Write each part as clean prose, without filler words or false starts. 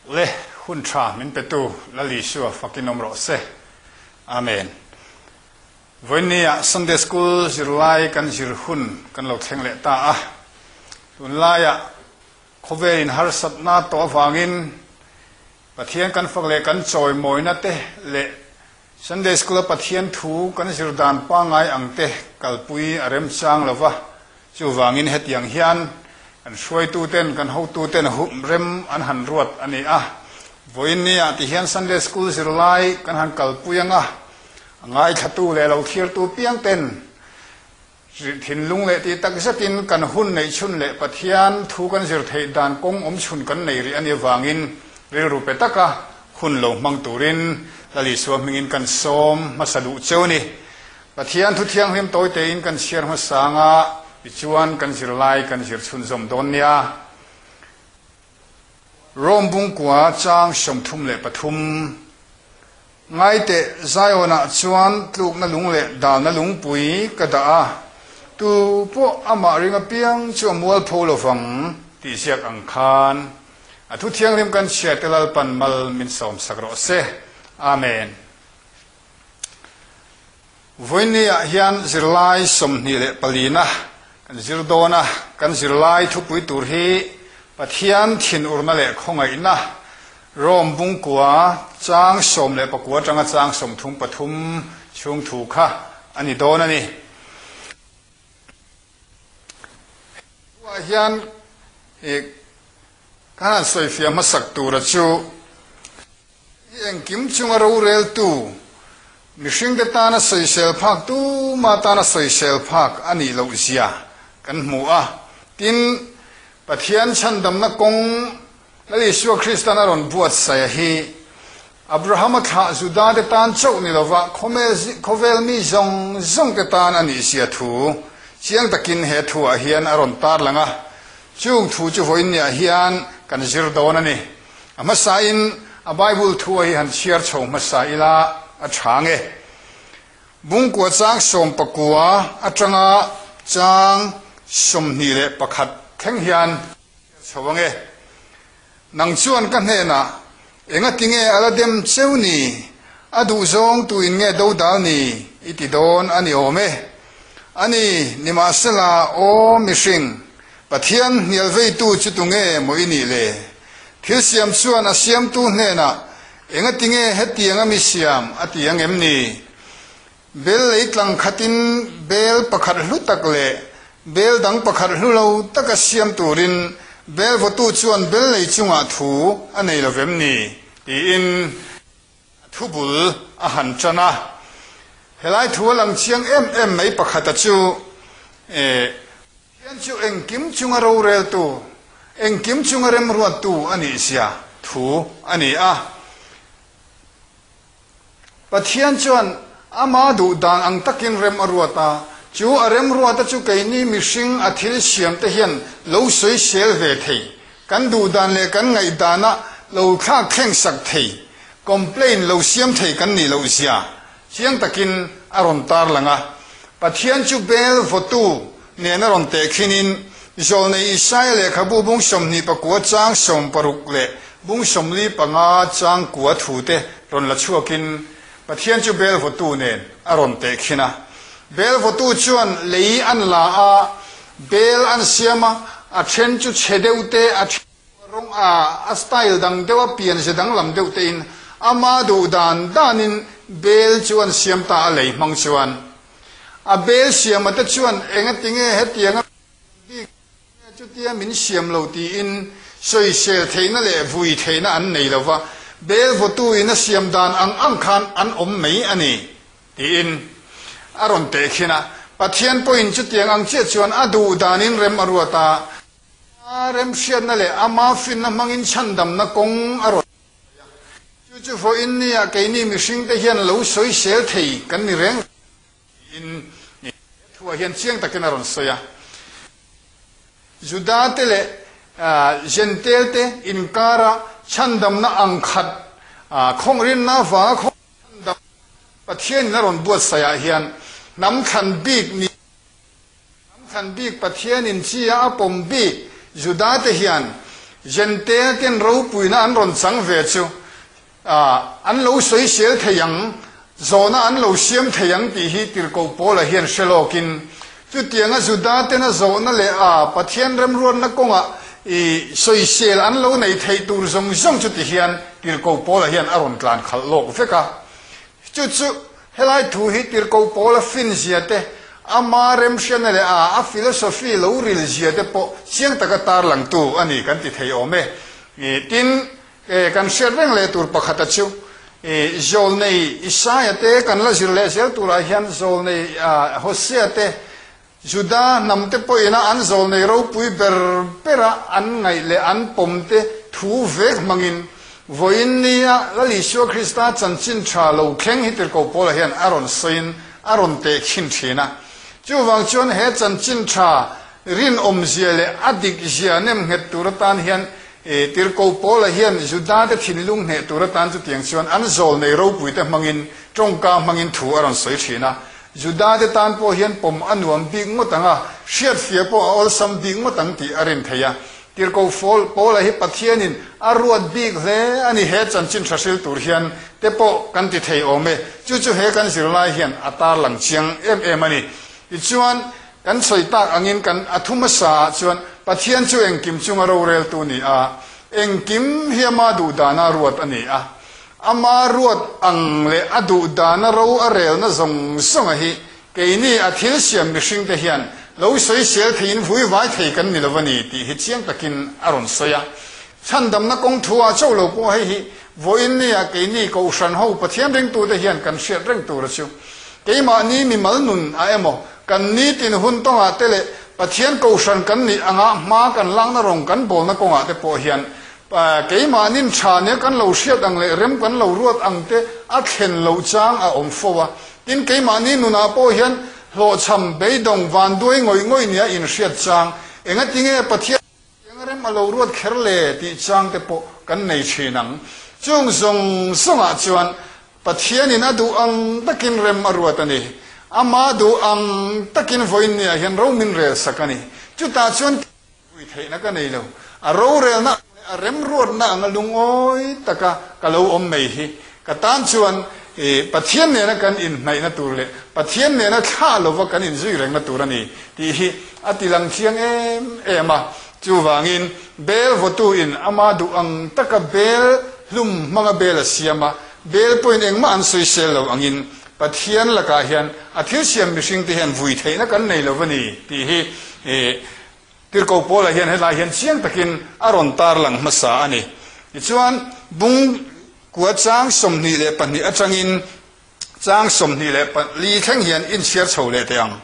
Le hun tha min petu Lal Isua fakin awm rawh se. Amen. Vawiinnia Sunday School zirlai kan zir hun kan lo thleng leh ta a. Tunlaiah khawvel in harsatna tawh avangin Pathian kan fak leh kan chawimawina te leh Sunday School a Pathian thu kan zir dan pangngai ang te kalpui a remchang lo va, chuvangin hetiang hian kan hruaituten, kan hotuten rem an han ruat a ni a. Vawiinniah ti hian Sunday School zirlai kan han kalpui ang a, a ngaithlatu leh lo thlirtu piang ten thinlung leh tih tak zetin kan hun neih chhun leh Pathian thu kan zir theih dan kawng awm chhun kan nei rih a nih avangin rilru pe taka hun lo hmang turin Lal Isua hmingin kan sawm hmasa duh cheu a ni. Pathian thu thianghlim tawi tein kan chhiar hmasa anga tichuan kan zirlai kan zir chhunzawm dawn nia. Rome bungkua chang 33. Ngaiteh, Zion-ah chuan tlukna lung leh dalna lungpui ka dah a, tu pawh amah ring apiang chu a mualpho lo vang tih ziak ang khan a thu thianghlim kan chhiate Lalpan mal min sawmsak rawh se. Amen. Vawiinniah hian zirlai 24 na kan zir dawn a, kan zirlai thupui tur hi Pathian thinurna leh khawngaihna, Rome bungkua chang 19 atanga chang 33 chhung thu kha a ni dawn a ni. He thuah hian ka han sawifiah hmasak tura chu, I engkim chunga roreltu, mihringte tana sawisel phak tuma tana sawisel phak a nih loh zia kan hmu a. Tin, Pathian chhandamna kawng Lal Isua Kristan a rawn buatsaih a hi Abrahama thlah Judate tan chauh ni lova khawvel mi zawng zawngte tan a nih zia thu chiang takin he thuah hian a rawn tarlang a. Chung thu chu vawiinniah hian kan zir dawn a ni. A hmasain a Bible thu a hi han chhiar chho hmasa ila a tha nge. Bungkua chang 19 atanga chang 21 thleng hian chhiar chho ange. Nang chuan ka hnenah enga tinge a la dem cheu ni, a duhzawng tuin nge dodal ni i ti dawn a ni awm e. A ni, nimahsela aw mihring, Pathian hnial veitu chu tunge maw i nih le? Thil siam chuan a siamtu hnenah, Enga tinge hetiang a mi siam? a ti ang em ni? Bel lei tlang khatin bel pakhat hlu tak leh bel dang pakhat hlu lo taka siam turin bel vawtu chuan bel lei chungah thu a nei lo vem ni? tiin a thubul a han tan a. Helai thu a lang chiang em em mai pakhata chu, eh, Pathian chu engkim chunga roreltu, engkim chunga remruattu a nih zia thu a ni a. Pathian chuan ama duh dan ang takin rem a ruat a, chu a remruata chu keini mihring a thil siamte hian lo sawisel ve thei, kan duh dan leh kan ngaihdana lo thlak thleng sak thei, complain lo siam thei kan nih loh zia Chiang takin a rawn tarlang a, Pathian chu bel vawtu nen a rawn tehkhinin, Zawlnei Isaia lehkhabu bung 29 chang 60 leh bung 45 chang kua thute rawn la chhuakin Pathian chu bel vawtu nen a rawn tehkhin a. Bel vawtu chuan lei an la a, bel an siam a, a then chu chhe deuh te, a then Rawng a a style dang deuh a pian ze danglam deuh te in ama duh dan dan in bel chu an siam ta a lei hmang chuan a bel siam a te chuan enga tinge hetiang a bik nge chutia min siam lo tiin sawisel theihna leh vui theihna an nei lo va, bel vawtu in a siam dan ang ang khan an awm mai a ni tiin a rawn tehkhin a. Pathian pawhin chutiang ang chiah chuan a duh dan in rem a ruat a. A remhriatna leh ama finna hmangin chhandamna kawng a rawn sawi a. Chu chu vawiin nia keini mihringte hian lo sawisel thei kan ni reng reng tiin he thuah hian chiang takin a rawn sawi a. Judate leh Jentail-te inkara chhandamna ang khat khawngrinna avanga chhandamna Pathianin a rawn buatsaihah hian hnam thlan bik ni Hnam thlan bik Pathianin chi a a pawm bik Judate hian Jentail ten ropuina an rawn chang ve chu an lo sawisel thei ang, zawhna an lo siam thei ang tih hi Tirhkoh Paula hian hre lawkin, chutianga Juda tena zawhna leh a Pathian remruatna kawngah i sawisel an lo nei theih tur zawng zawng chu ti hian Tirhkoh Paula hian a rawn tlan khalh lawk vek a. Chu chu helai thu hi Tirhkoh Paula finzia te, ama remhriatna leh a a philosophy lo rilzia te pawh chiang taka tarlangtu a ni kan ti thei awm e. Tin, kan hriat reng leh tur pakhata chu Zawlnei Isaia te kan la zir leh zel turah hian Zawlnei Hosea te, Juda hnam te pawhina an zawlnei ropui ber bera an ngaih leh an pawm te thu vek hmangin vawiin nia Lal Isua Krista chanchin tha lo thleng hi Tirhkoh Paula hian a rawn sawiin a rawn teh khin thin a. Chuvang chuan he chanchin tha rinawmzia leh a dikzia nem nghet tur atan hian Tirhkoh Paula hian Juda te thinlung hneh tur atan chutiang chuan an zawlnei ropui te hmangin tawngka hmangin thu a rawn sawi thin a. Juda te tan pawh hian pawm a nuam bik ngawt ang a, hriatfiah pawh a awlsam bik ngawt ang tih a rin thei a. Tirhkoh Paula hi Pathianin a ruat bik hle a ni he chanchin tha hril tur hian te pawh kan ti thei awm e. Chu chu he kan zirlai hian a tarlang chiang em em a ni. Tichuan, kan sawi tak angin kan a thu hmasa ah chuan Pathian chu engkim chunga roreltu ni a, engkim hi ama duhdana ruat a ni a. Ama ruat ang leh a duh dana ro a relna zawng zawnga hi keini a thil siam mihringte hian lo sawisel theiin vui vai thei kan ni lo a ni tih hi chiang takin a rawn sawi a. Chhandamna kawng thu ah chauh lo pawh hei hi vawiin nia keini Kohhran ho Pathian ringtute hian kan hriat reng tur a chu. Keimahni mimal nun a emaw kan nitin hun tawngah te leh Pathian Kohhran kan nih anga hma kan lakna rawng kan bawlna kawngah te pawh hian Keimahnin tha nia kan lo hriat ang leh rem kan lo ruat ang te a thlen loh chang a awm fo a. Tin, keimahni nunah pawh hian hlawhchham, beidawng, vanduai ngawih ngawih nia inhriat chang, engatinge Pathian eng rem a lo ruat kher le tih chang te pawh kan nei thin ang. Chung zawng zawngah chuan Pathianin a duh ang takin rem a ruat a ni. Ama duh ang takin vawiin niah hian ro min rel sak a ni. Chutah chuan. Vui theihna ka nei lo. A rorelna ang leh a remruatna anga lungawi taka ka lo awm mai hi ka tan chuan Pathian nena kan inhnaihna tur leh Pathian nena thlah lova kan inzui rengna tur a ni tih hi a ti lang chiang em em a. Chuvangin bel vawtuin ama duh ang taka bel hlum hmanga bel a siam a, bel pawhin engmah an sawisel lo angin Pathian lakah hian a thil siam mihringte hian vui theihna kan nei lo va ni tih hi Tirhkoh Paula hian helai hian chiang takin a rawn tarlang hmasa a ni. Tichuan, bung kua chang 22 atangin chang 24 thleng hian inchhiar chho leh teh ang.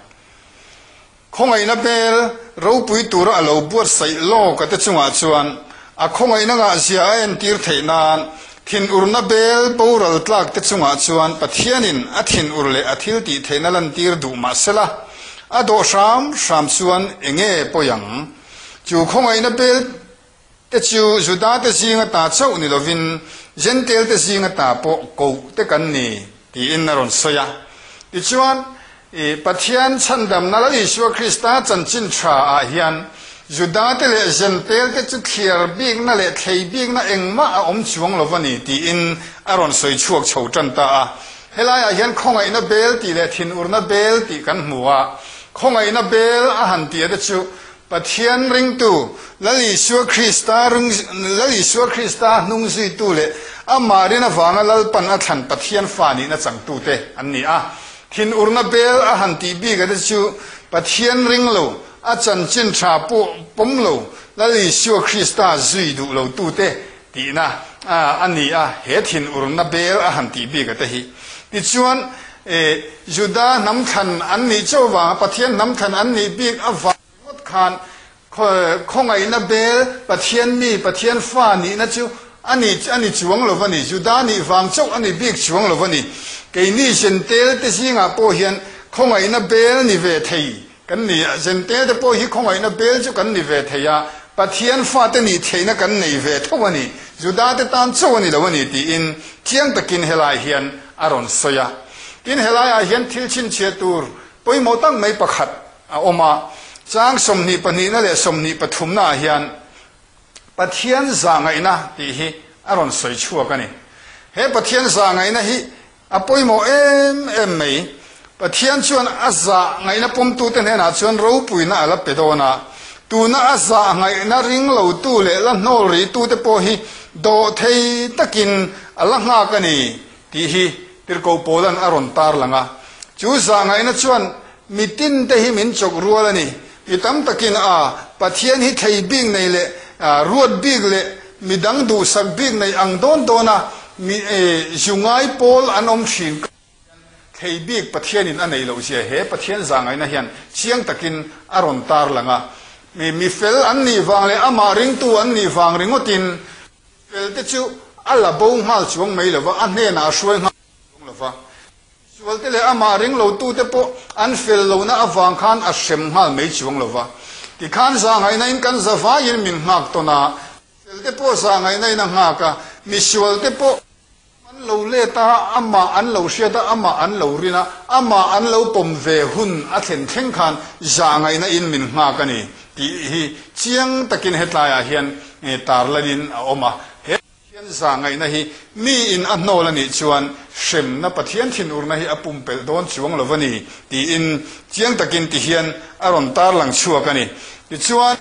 Khawngaihna bel ropui tura a lo buatsaih lawk a te chungah chuan a khawngaihna ngahzia a entir theih nan thinurna bel boral tlak te chungah chuan Pathianin a thinur leh a thiltih theihna lantir duh mah sela, a dawh hram hram chuan enge pawi ang? Chu khawngaihna bel te chu Juda te zinga ta chauh ni lovin Jentail te zinga ta pawh koh te kan ni tiin a rawn sawi a. Tichuan, Pathian chhandamna Lal Isua Krista chanchin tha ah hian Juda te leh Jentail te chu thliar bikna leh thlei bikna engmah a awm chuang lo va ni tiin a rawn sawi chhuak chho tan ta a. Helaiah hian khawngaihna bel tih leh thinurna bel tih kan hmu a, khawngaihna bel a han tih te chu Pathian ringtu, Lal Isua Krista Lal Isua Krista hnung zuitu leh amah rin avanga Lalpan a thlan Pathian fa nihna changtute an ni a. Thinurna bel a han tih bik ate chu Pathian ring lo, a chanchin tha pawh pawm lo, Lal Isua Krista zui duh lotute tihna a ni a, he thinurna bel a han tih bik ate hi. Tichuan, Juda hnam thlan an nih chauh vanga Pathian hnam thlan an nih bik avang ngawt khan khawngaihna bel Pathian mi, Pathian fa nihna chu a ni a ni chuang lo va ni. Juda nih vang chauh a ni bik chuang lo va ni. Keini Jentail te zingah pawh hian khawngaihna bel ni ve thei kan ni a, Jentail te pawh hi khawngaihna bel chu kan ni ve thei a, Pathian fate nih theihna kan nei ve tho a ni. Juda te tan chauh a ni lo a ni tiin chiang takin helai hian a rawn sawi a. Tin, helaiah hian thil chhinchhiah tur pawimawh tak mai pakhat a awm a, chang 22 na leh 23 naah hian. Pathian zahngaihna tih hi a rawn sawi chhuak a ni. He Pathian zahngaihna hi a pawimawh em em mai. Pathian chuan a zahngaihna pawmtute hnenah chuan ropuina a la pe dawn a, tuna a zahngaihna ring lotu leh la hnawl rihtute pawh hi dawhthei takin a la nghak a ni tih hi Tirhkoh Paula'n a rawn tarlang a. Chu zahngaihna chuan Mitinte hi min chawk rual a ni. Mi tam takin a Pathian hi thei bik nei leh ruat bik leh midang duhsak bik nei ang dawn dawna mi zu ngai pawl an awm thin ka thei bik Pathianin a nei loh zia he Pathian zahngaihna hian chiang takin a rawn tarlang a. Mi fel an nih vang leh amah ringtu an nih vang ringawtin felte chu a la bo nghal chuang mai lova, a hnenah a hruai nghal chuang lova. Sualte leh amah ring lotute pawh an fel lohna avang khan a hrem nghal mai chuang lo va. Tikhan zahngaihnain kan za vaiin min nghak tawn a, felte pawh zahngaihnain a nghak a, misualte pawh an lo let a, amah an lo hriat a, amah an lo rin a, amah an lo pawm ve hun a thlen thleng khan zahngaihnain min nghak a ni tih hi chiang takin hetlaiah hian tarlanin a awm a. He. Pathian zahngaihna hi mi in a hnawl a nih chuan hremna Pathian thinurna hi a pumpelh dawn chuang lo a ni tiin chiang takin ti hian a rawn tarlang chhuak a ni. Tichuan,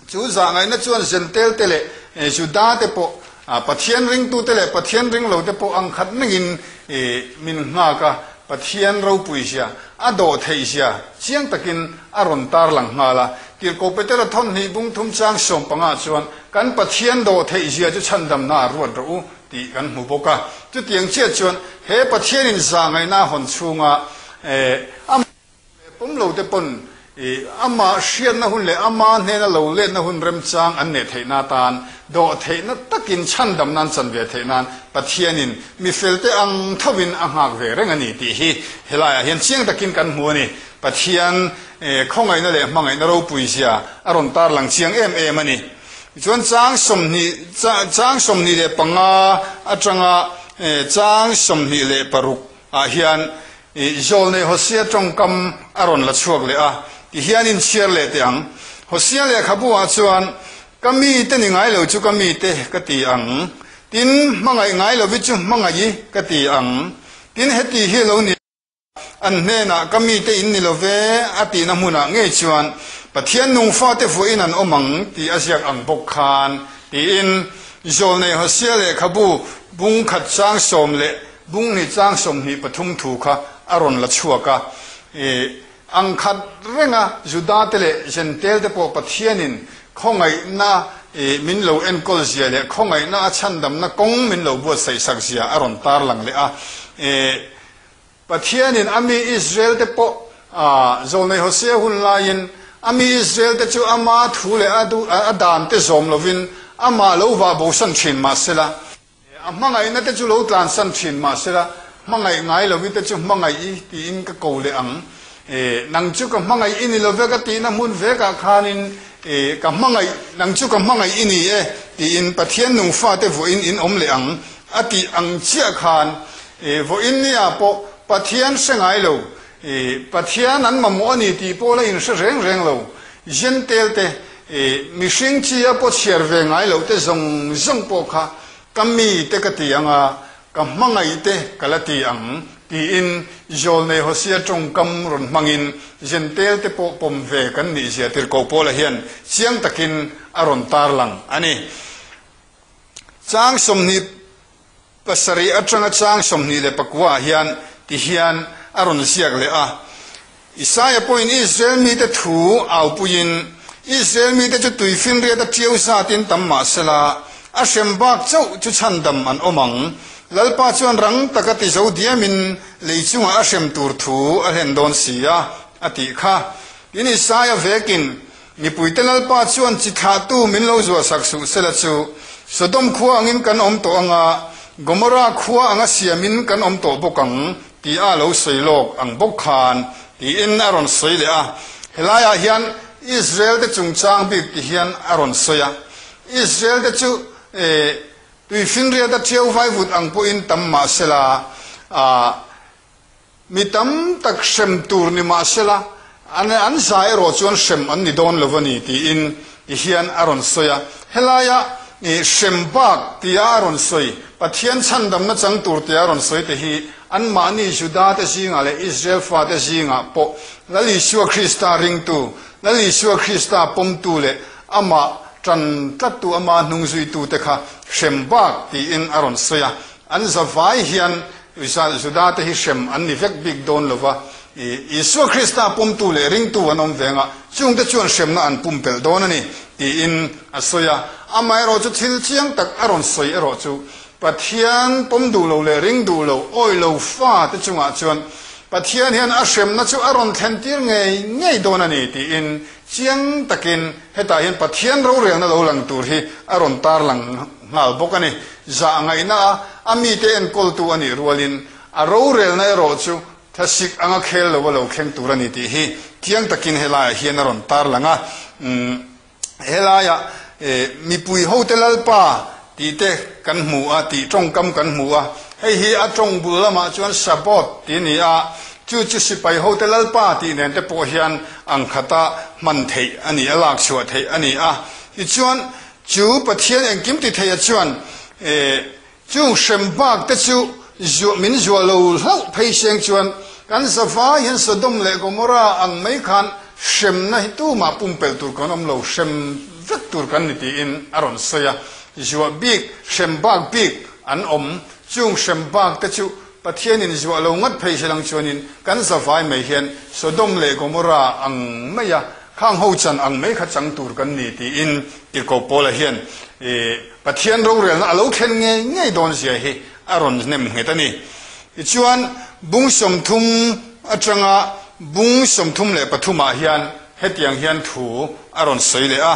chu zahngaihna chuan Zentel te leh Juda te pawh, Pathian ringtute leh Pathian ringlote pawh ang khat mengin min nghak a, Pathian ropuizia, a dawh theihzia chiang takin a rawn tarlang nghal a. Tirhkoh Petera thawmhnih bung thum chang 15 chuan, Kan Pathian dawh theihzia chu chhandamna a ruat rawh u, tih kan hmu bawk a. Chutiang chiah chuan he Pathianin zahngaihna a hawn chhunga amah leh pawm lo te pawn amah hriatna hun leh ama hnena lo letna hun remchang an neih theihna atan dawh theihna takin chhandam nan chan ve theih nan Pathianin mi felte ang thovin a nghak ve reng a ni tih hi helaiah hian chiang takin kan hmu a ni. Pathian khawngaihna leh hmangaihna ropui zia a rawn tarlang chiang em em a ni. Tichuan chang 20, chang 25 atanga chang 26 ah hian Zawlnei Hosea tawngkam a rawn la chhuak leh a, tihian inchhiar leh teh ang. Hosea lehkhabu ah chuan, Ka mite ni ngai lo chu ka mite ka ti ang, tin hmangaih ngai lovi chu hmangaih i ka ti ang, tin heti hi lo ni. An hnenah ka mite in ni lo ve a tihna hmunah ngei chuan Pathian nungfate vuahin an awm ang tih a ziak ang bawk khan tiin Zawlnei Hosea lehkhabu bung khat chang sawm leh bung hnih chang 23 thu kha a rawn la chhuak a. Ang khat renga Judate leh Jentelte pawh Pathianin khawngaihna min lo enkawl zia leh khawngaihna a chhandamna kawng min lo buatsaihsak zia a rawn tarlang leh a. Pathianin a mi Israelte pawh Zawlnei Hosea hun laiin a mi Israelte chu ama thu leh a dante zawm lovin amah lo vah bosan thin mah sela, a hmangaihna te chu lo tlansan thin mah sela, hmangaih ngai lovi te chu hmangaih i tiin ka ko leh ang. Nang chu ka hmangaih i ni lo ve ka tihna hmun vekah khanin ka hmangaih, nang chu ka hmangaih i ni e tiin Pathian nungfate vawiin in awm leh ang a tih ang chiah khan Vawiin nia pawh Pathian hre ngai lo, Pathian an mamawh a ni tih pawh la inhre reng reng lo. Jentail te, mihring chi a pawh chhiar ve ngai loh te zawng zawng pawh kha ka mi te ka ti ang a, ka hmangaih te ka la ti ang, tiin Zawlnei Hosea tawngkam rawn hmangin Jentail te pawh pawm ve kan nih zia tirhkoh Paula hian chiang takin a rawn tarlang a ni. Chang 27 atanga chang 24 ah hian ti hian a rawn ziak leh a, Isaia pawhin Israel mite thu aupuiin, Israel mite chu tuifinriat a ṭiau zatin tam mah sela, a hrem bak chauh chu chhandam an awm ang. Lalpa chuan rang taka ti zo diamin lei chungah a hrem tur thu a hlen dawn si a, a tih kha. Tin, Isaia vekin Mipuite Lalpa chuan chi thlahtu min lo zuahsak suh sela chu, Sodom khua angin kan awm tawh anga, Gomorra khua anga siamin kan awm tawh bawk ang, tih a lo sawi lawk ang bawk khan, tiin a rawn sawi leh a. Helaiah hian Israel-te chungchang bik ti hian a rawn sawi a. Israel-te chu tuifinriat a ṭiau vaivut ang pawhin tam mah sela, Mi tam tak hrem tur ni mah sela, an an zai erawh chuan hrem an ni dawn lo a ni tiin ti hian a rawn sawi a. Helaia hrem bak tia a rawn sawi, Pathian chhandamna chang tur tia a rawn sawi te hi anmahni Judate zingah leh Israel fate zingah pawh Lal Isua Krista ringtu, Lal Isua Krista pawmtu leh amah tan tlattu, amah hnungzuitute kha hrem bak tiin a rawn sawi a. An zavai hian Judate hi hrem an ni vek bik dawn lo va, Isua Krista pawmtu leh ringtu an awm veng a, chungte chuan hremna an pumpelh dawn a ni, tiin a sawi a. Amaherawh chu thil chiang tak a rawn sawi erawh chu Pathian pawm duh lo leh ring duh lo, awih lo fate chungah chuan Pathian hian a hremna chu a rawn thlentir ngei ngei dawn a ni, tiin chiang takin hetah hian Pathian rorelna lo lang tur hi a rawn tarlang nghal bawk a ni. Zah ngaihna a a mite enkawltu a nih rualin a rorelna erawh chu thlasik anga khel lo a lo thleng tur a ni tih hi chiang takin helaiah hian a rawn tarlang a. Helaiah mipui hote Lalpa tih te kan hmu a, tih tawngkam kan hmu a. Hei hi a tawng bul lamah chuan Sabbath tih a ni a, chu chu sipai hote Lalpa tih nen te pawh hian ang khata hman theih a ni a, lak chhuah theih a ni a. Tichuan, chu Pathian engkim ti theia chuan Chung hrem bak te chu zuah min zuah lo hlauh phei seng chuan kan zavai hian Sodom leh Gomorrah ang mai khan hremna hi tumah pumpelh tur kan awm lo, hrem vek tur kan ni tiin a rawn sawi a. Zuah bik, hrem bak bik an awm. Chung hrem bak te chu Pathianin zuah lo ngat phei se lang chuanin kan zavai mai hian Sodom leh Gomorrah ang maia Khang ho chan ang mai kha chang tur kan ni tiin Tirhkoh Paula hian Pathian rorelna a lo thlen ngei ngei dawn zia hi a rawn hnem nghet a ni. Tichuan, bung 30 atanga bung 33 ah hian hetiang hian thu a rawn sawi leh a.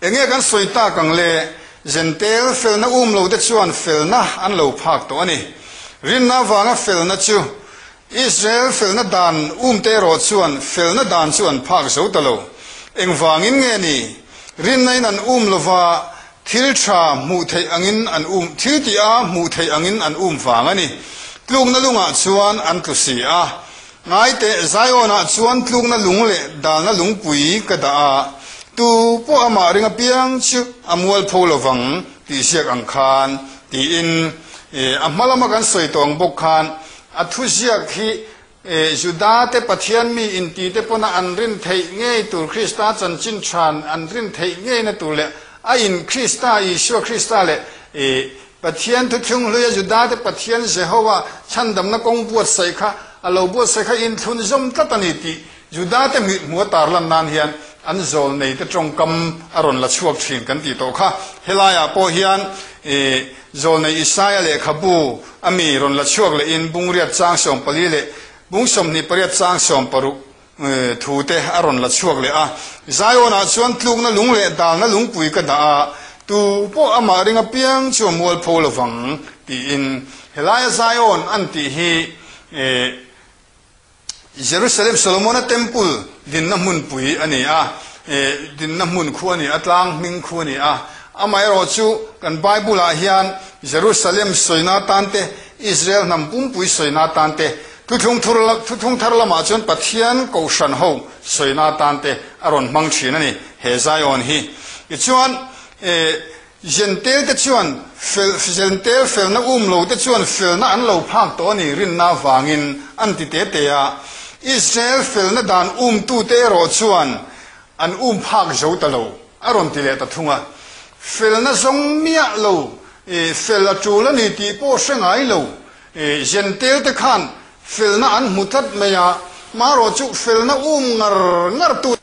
Enge kan sawi tak ang le? Zentel felna um lo te chuan felna an lo phak tawh a ni. Rinna avanga felna chu Israel felna dan um te erawh chuan felna dan chu an phak zo ta lo. Engvangin nge ni? Rinna in an um lova thil tha hmuh theih angin an um, thil tih a hmuh theih angin an um vang a ni. Tlukna lungah chuan an tlu si a. Ngaiteh, Zion-ah chuan tlukna lung leh dalna lungpui ka dah a, tu pawh amah ring apiang chu a mualpho lo vang tih ziak ang khan, tiin a hma lama kan sawi tawh ang bawk khan a thuziak hi Juda-te Pathian mi intite pawna an rin theih ngei tur Krista chanchin than an rin theih ngeina tur leh a in Krista, Isua Krista leh Pathian thuthlung hluia Judate Pathian Jehovah chhandamna kawng buatsaih kha a lo buatsaih kha inthlun zawm tlat a ni tih Judate mithmuh a tarlan nan hian an zawlneite tawngkam a rawn la chhuak thin kan tih tawh kha. Helaiah pawh hian zawlnei Isaia lehkhabu a mi rawn la chhuak lehin bungriat chang 14 leh bung 28 chang 60 Thu te a rawn la chhuak leh a. Zion-ah chuan tlukna lung leh dalna lungpui ka dah a, tu pawh amah ring apiang chu a mualpho lo vang, tiin. Helaia Zion an tih hi Jerusalem Solomona Temple dinna hmunpui a ni a, dinna hmun khu a ni a, tlang hming khu a ni a. Amaherawhchu kan Bible-ah hian Jerusalem sawina atan te, Israel hnam pumpui sawina atan te, Thuthlung Thuthlung thar lamah chuan Pathian Kohhran ho sawina atan te a rawn hmang thin a ni, he Zion hi. Tichuan, Zentel te chuan fel, Zentel felna um lo te chuan felna an lo phak tawh a ni rinna avangin an ti te te a. Israel felna dan umtute erawh chuan an um phak zo ta lo, a rawn ti leh ta thung a. Felna zawng miah lo, fel a tul a ni tih pawh hre ngai lo. Zentel te khan felna an hmu tlat mai a, marawh chu felna um ngar ngar tu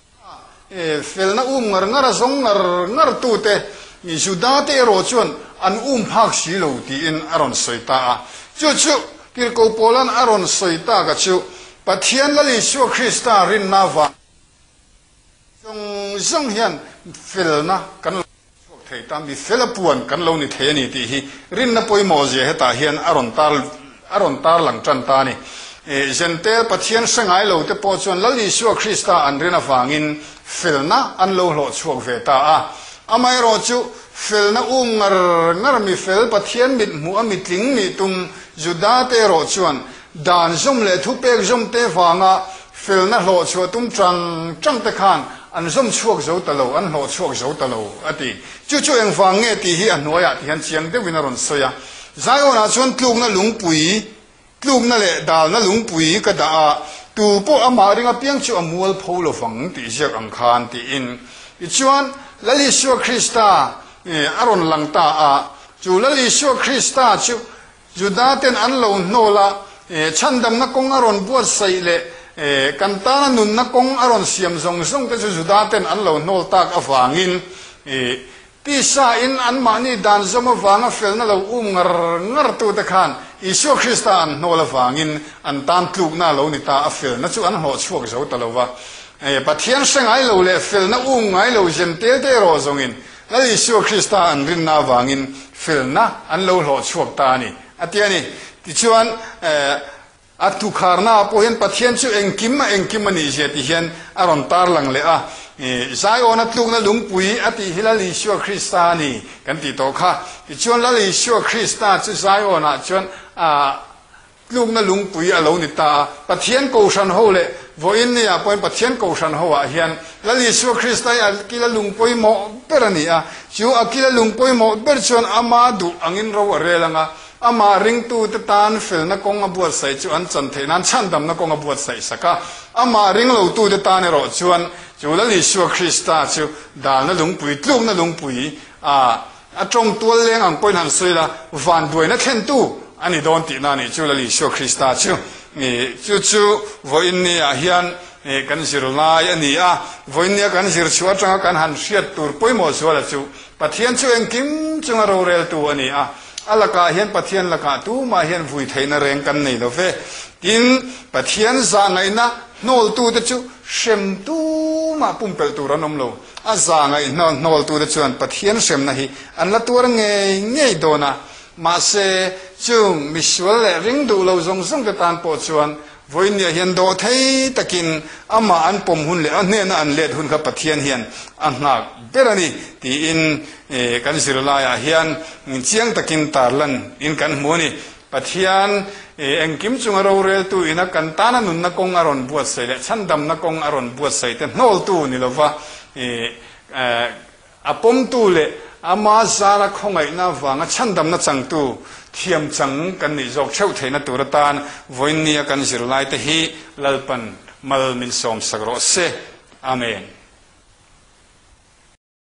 felna um ngar ngar a zawng ngar ngar tu te Juda te erawh chuan an um phak si lo tiin a rawn sawi ta a. Chu chu Tirhkoh Paula'n a rawn sawi tak a chu Pathian Lal Isua Krista rinna vang zawng zawng hian felna kan lo chhuak thei ta, mi fel a puan kan lo ni thei a ni tih hi rinna pawimawh zia hetah hian a rawn tar a rawn tar lang tan ta a ni. Zentel Pathian hre ngai lo te pawh chuan Lal Isua Krista an rin avangin felna an lo hlawh chhuak ve ta a. Amaherawh chu felna um ngar ngar mi fel Pathian mit hmuh a mitling nih tum Juda te erawh chuan dan zawm leh thupek zawm te vanga felna hlawh chhuah tum tang tang te khan an zawm chhuak zo ta lo, an hlawh chhuak zo ta lo, a ti. Chu chu engvang nge tih hi a hnuaiah ti hian chiang deuhin a rawn sawi a. Zion-ah chuan tlukna lungpui, tlukna leh dalna lungpui ka dah a, tu pawh amah ring apiang chu a mual pho lo vang tih ziak ang khan tiin. Tichuan, Lal Isua Krista a rawn lang ta a, chu Lal Isua Krista chu Juda-ten an lo hnawl a, chhandamna kawng a rawn buatsaih leh kan tana nunna kawng a rawn siam zawng zawng te chu Juda-ten an lo hnawl tak avangin tisa-in anmahni dan zawm avanga felna lo um ngar ngar tute khan Isua Krista an hnawl avangin an tan tlukna a lo ni ta a, felna chu an hlawh chhuak zo ta lo va. Pathian hre ngai lo leh felna um ngai lo zentel te erawh zawngin Lal Isua Krista an rinna avangin felna an lo hlawh chhuak ta a ni, a ti a ni. Tichuan, a tukharnaah pawh hian Pathian chu engkim a engkim a nih zia ti hian a rawn tarlang leh a. Zion-a tlukna lungpui a tih hi Lal Isua Krista a ni kan tih tawh kha. Tichuan, Lal Isua Krista chu Zion-ah chuan a Tlukna lungpui a lo ni ta a, Pathian Kohhran ho leh vawiin ni-ah pawhin Pathian Kohhran ho ah hian Lal Isua Krista hi a kila lung pawimawh ber a ni a, chu a kila lung pawimawh ber chuan ama duh angin ro a rel ang a, amah ringtute tan felna kawng a buatsaih chu an chan theih nan chhandamna kawng a buatsaih sak a, amah ringlotute tan erawh chuan chu Lal Isua Krista chu dalna lungpui, tlukna lungpui a A tawng tual leng ang pawhin han sawi la, vanduaina thlentu a ni dawn tihna a nih chu Lal Isua Krista chu. Chu chu vawiin niah hian kan zir lai a ni a, vawiin nia kan zir chhuah atanga kan han hriat tur pawimawh zuala chu Pathian chu engkim chunga roreltu a ni a, a lakah hian Pathian lakah tumah hian vui theihna reng kan nei lo ve. Tin, Pathian zahngaihna hnawltute chu hrem tumah pumpelh tur an awm lo. A za ngaihnawn hnawltute chuan Pathian hremna hi an la tuar ngei ngei dawn a, mahse, chung misual leh ring duh lo zawng zawngte tan pawh chuan vawiinniah hian dawh thei takin amah an pawm hun leh a hnena an let hun kha Pathian hian a nghak ber a ni tiin kan zirlaiah hian chiang takin tarlan in kan hmu a ni. Pathian engkim chunga roreltu ina kan tana nunna kawng a rawn buatsaih leh chhandamna kawng a rawn buatsaih te hnawltu ni lova a pawmtu leh ama zara khawngaihna vanga chhandamna changtu thiam chang kan nih zawk theuh theihna tur atan vawiinnia kan zirlaite hi Lalpan mal min sawmsak rawh se. Amen.